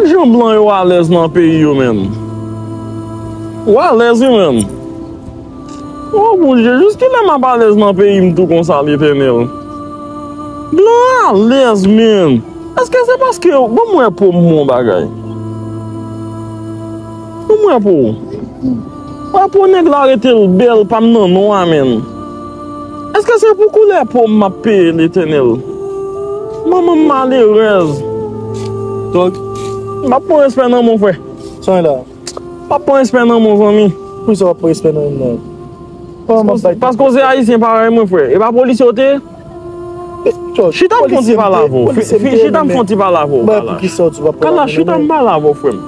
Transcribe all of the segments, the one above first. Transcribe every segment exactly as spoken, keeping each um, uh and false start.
Jan blan yo alèz nan peyi yo, menm. Ou alèz, wi, menm. O Bondye, jiskilè m ap alèz nan peyi m tou konsa, Letènèl? Blan alèz, menm. Èske se paske, ban m wè po m yon bagay. Ban m wè po. Wè po nèg la rete l bèl, pa m nan non a, menm. Èske se pou koulè po m m ap peye, Letènèl? Manman m malerèz. Tòg. M ap pran respè nan men w, frè. Sa w la? M ap pran respè nan men w, zanmi. Poukisa w ap pran respè nan men m nan? Kòman m ap bay? Paske w se ayisyen parèy mwen, frè. E pa polisye w te ye? Chita m fè yon ti pale avè w. Chita m fè yon ti pale avè w, Kalash. Kalash, chita m pale avè w, frè m.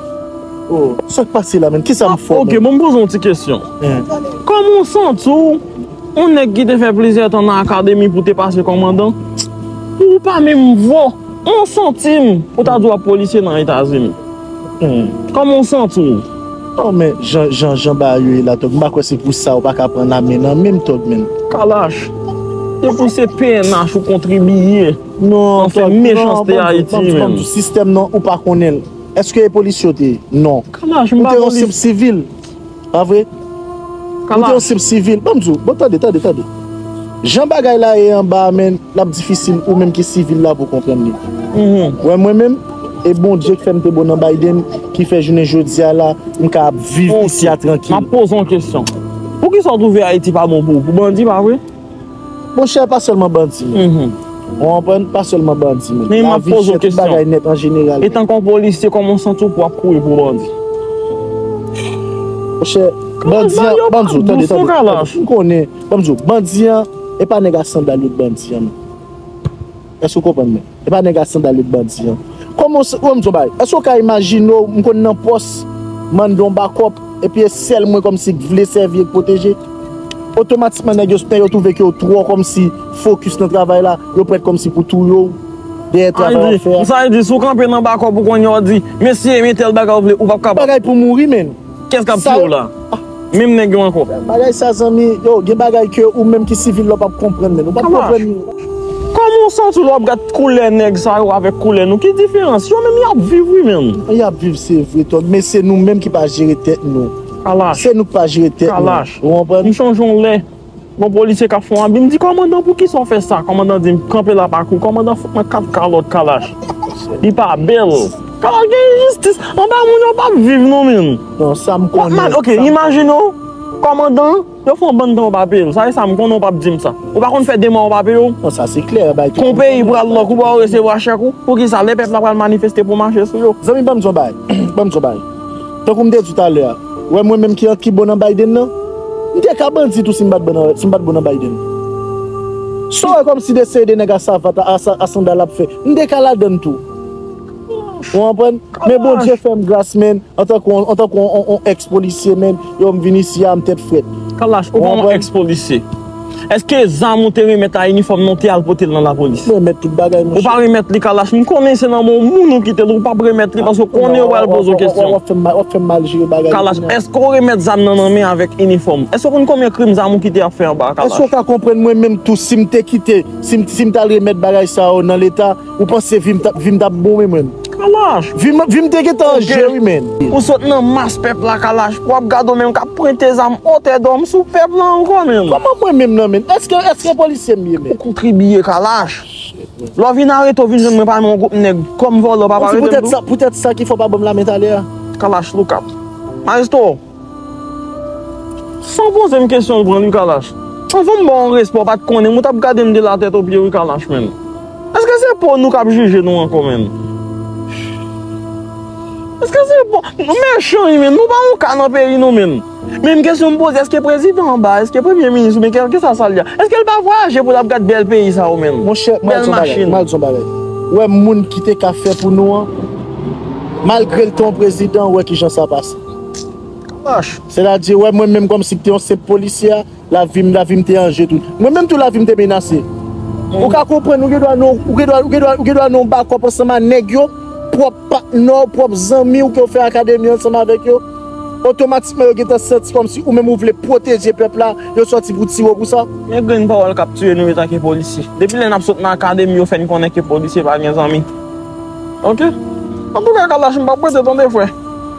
Oh, sa k pase la, menm? Kisa m fè, menm? Ok, bon, m poze yon ti kesyon. Kòman w santi w, yon nèg ki te fè plizyè tan nan akademi pou te pase kòmandan, pou w pa menm vo yon santim pou ta di w ap polisye nan Etazini? Kòman w santi w? Non, men jan, jan, jan bagay yo ye la, Tòg, m pa kwè se pou sa ou pa ka pran lame nan men m, Tòg, menm. Kalash, depi se P N H ou kontribiye nan fè mechanste Ayiti, menm. Sistèm nan, ou pa konnen l. Èske e polisye w te ye? Non. Kalash, m pa polis. Ou te yon senp sivil, pa vre? Ou te yon senp sivil. Ban m di w, bon, tande, tande, tande. Jan bagay la ye anba a, menm, l ap difisil ou menm ki sivil la pou w konprann li. Wè, mwen menm, e Bondye k fè m te bon nan Biden, ki fè jounen jodi a la, m ka ap viv isi a trankil. M ap poze w yon kesyon. Poukisa w twouve Ayiti pa bon pou, pou bandi, pa vre? Monchè, pa sèlman bandi, menm. Ou konprann? Pa sèlman bandi, menm. Men m ap poze w kesyon. Lavi chè, tout bagay nèt an jeneral. Etanke yon polisye, kòman w santi w pou w ap kouri pou bandi? Monchè, bandi an, ban m di w, tande, tande, tande. M konnen, ban m di w, bandi an, e pa nèg a sandal yo k bandi an, non. Èske w konprann mwen? E pa nèg a sandal yo k bandi an. Kòman w, w, m di w bagay. Èske w ka imajine w, m konn nan pòs, mande yon bakòp, epi e sèl mwen kòmsi k vle sèvi e k pwoteje? Otomatikman, nèg yo, nèg yo twouve ke w twò kòmsi fokis nan travay la, yo prèt kòmsi pou touye w dèyè travay w ap fè a. Sa vle di, sa vle di, si w kanpe nan bakòp ou konnen w di, "Mesye, men tèl bagay w vle," ou p ap kapab. Bagay pou mouri, menn. Kiyès k ap tiye w la? Menm nèg yo ankò. Bagay sa, zanmi, yo, gen bagay ke ou menm ki sivil la w p ap konprann, menn. Ou p ap konprann. Kòman w santi w lè w ap gad koulè nèg sa yo avèk koulè nou? Ki diferans? Yo menm y ap viv, wi, menm. Y ap viv, se vre, Tòg, men se nou menm ki pa jere tèt nou. Kalash. Se nou k pa jere tèt nou. Kalash. Ou konprann? M chonje yon lè. Gon polisye k ap fè yon abi, m di, "Kòmandan, poukisa w fè sa?" Kòmandan di m, "Kanpe la, pa kouri." Kòmandan fout mwen kat kalòt, Kalash. Li pa bèl. Kalash, gen enjistis. Anba moun yo p ap viv non, menm. Non, sa m konnen. Ok, imajine w, kòmandan, yo fè yon bann tan ou pa peye l. Sa e sa m konnen, ou p ap di m sa. Ou pa konn fè de mwa ou pa peye w? Non, sa se klè, bay. Kon peyi pral lòk, ou pa resevwa chèk ou? Poukisa lè pèp la pral manifeste pou mache sou yo? Zanmi, ban m di w yon bagay. Ban m di w yon bagay. Tankou m te di w talè a, wè mwen menm ki, ki bon nan Biden nan, m te ka bandi tou si m pa t bon nan, si m pa t bon nan Biden. Sa w wè kòmsi de seri de nèg a savat, a, a, a sandal ap fè, m te ka ladann tou. Ou konprann? Men Bondye fè m gras, menn, antanke yon, antanke yon, yon, yon èks polisye, menn, yo m vin isi a, m tèt frèt. Kalash, ou pa yon èks polisye. Èske zam ou te remèt a inifòm nan, ou te al pote l nan lapolis? Mwen remèt tout bagay, monchè. Ou pa remèt li, Kalash. M konnen se nan men yon moun ou kite l, ou p ap remèt li, paske w konnen yo pral poze w kesyon. W ap fè m mal, w ap fè m mal jere bagay yo. Kalash, èske w remèt zam nan nan men avèk inifòm? Èske w konn konbyen krim zam ou kite ap fè anba a, Kalash? Èske w ka konprann mwen menm tou, si m te kite, si m, si m t al remèt bagay sa yo nan Leta, ou panse vi m t ap, vi m t ap bon, wi, mwen? Kalash. Vi m, vi m te gentan an je, wi, menn. Ou sot nan mas pèp la, Kalash. W ap gade w menm k ap pwente zam otè dòm sou pèp la ankò, menn. Kòman mwen menm nan, menn? Èske, èske polisye m ye, menn? Ou kontribiye, Kalash. Lè w vin arete, w vin jwenn mwen pami yon gwoup nèg kòm vòlò, pa arete m tou. Poutèt sa, poutèt sa ki fè w pa ban m lamen talè a. Kalash, look up. Maestro. San poze m kesyon, ou pran li, Kalash. Anvan m ba w yon respè, w pa t konnen m, ou t ap gade m de latèt o pye, wi, Kalash, menn. Èske se po nou k ap jije nou ankò, menn? Èske se po nou mechan, wi, menn? Nou pa yon ka nan peyi nou, menn. Men m kesyon m poze, èske prezidan anba, èske premye minis oubyen kèlkeswa sa l ye a, èske l pa vwayaje pou l ap gad bèl peyi sa yo, menn? Monchè, m al di yon bagay, m al di yon bagay. Ou wè moun ki te ka fè pou nou an, malgre l te yon prezidan, ou wè kijan sa pase. Kalash. Sètadi, ou wè mwen menm kòmsi m te yon senp polisye a, lavi m, lavi m te an je tou. Mwen menm tou lavi m te menase. Ou ka konprann, ou gen dwa nan, ou gen dwa, ou gen dwa, ou gen dwa nan yon bakòp ansanm a nèg yo, pwòp patnè w, pwòp zanmi w ke w fè akademi ansanm avèk yo. Otomatikman, yo gentan santi kòmsi ou menm ou vle pwoteje pèp la, yo sòti pou tiye w pou sa. Men grenn pawòl k ap tiye nou etanke polisye. Depi lè n ap sot nan akademi, yo fè n konnen ke polisye pa gen zanmi. Ok? Antouka, Kalash, m p ap rete tande, frè.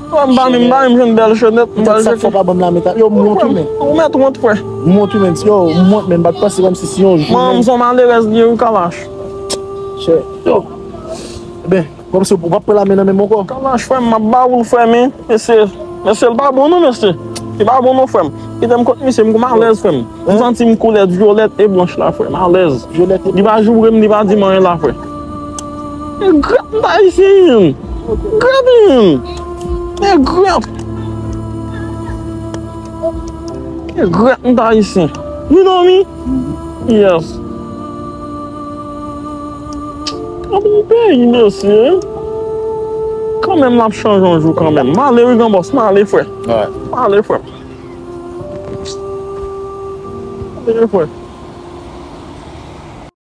Frè, m pa menm, m pa menm jwenn bèl chenèt, m pral chèche. Sa k fè w pa ban m lame ta? Yo, m wont wi, men. Ou mèt wont, frè. M wont wi, men. Yo, m wont, men. M pa t panse kòmsi si yon jou, men. Manman m se yon malerèz li ye wi, Kalash. Chè. Yo. Ben, kòmsi w p ap pran lame nan men m ankò. Kalash, frè m, m ap ba ou l, frè m, men. Mesye, mesye, l pa bon non, mesye. Li pa bon non, frè m. Kite m kot misye, m gon malèz, frè m. M santi m koulè vyolèt e blanch la, frè m. Alèz. Vyolèt e blanch. Li pa joure m, li pa di m anyen la, frè. E grèt m ta ayisyen. Grèt, men. E grèt. E grèt m ta ayisyen. You know me? Yes. An bon peyi, mesye. Kanmenm, l ap chanje yon jou kanmenm. M ale wi, gran bòs, m ale, frè. M ale, frè. M ale, frè.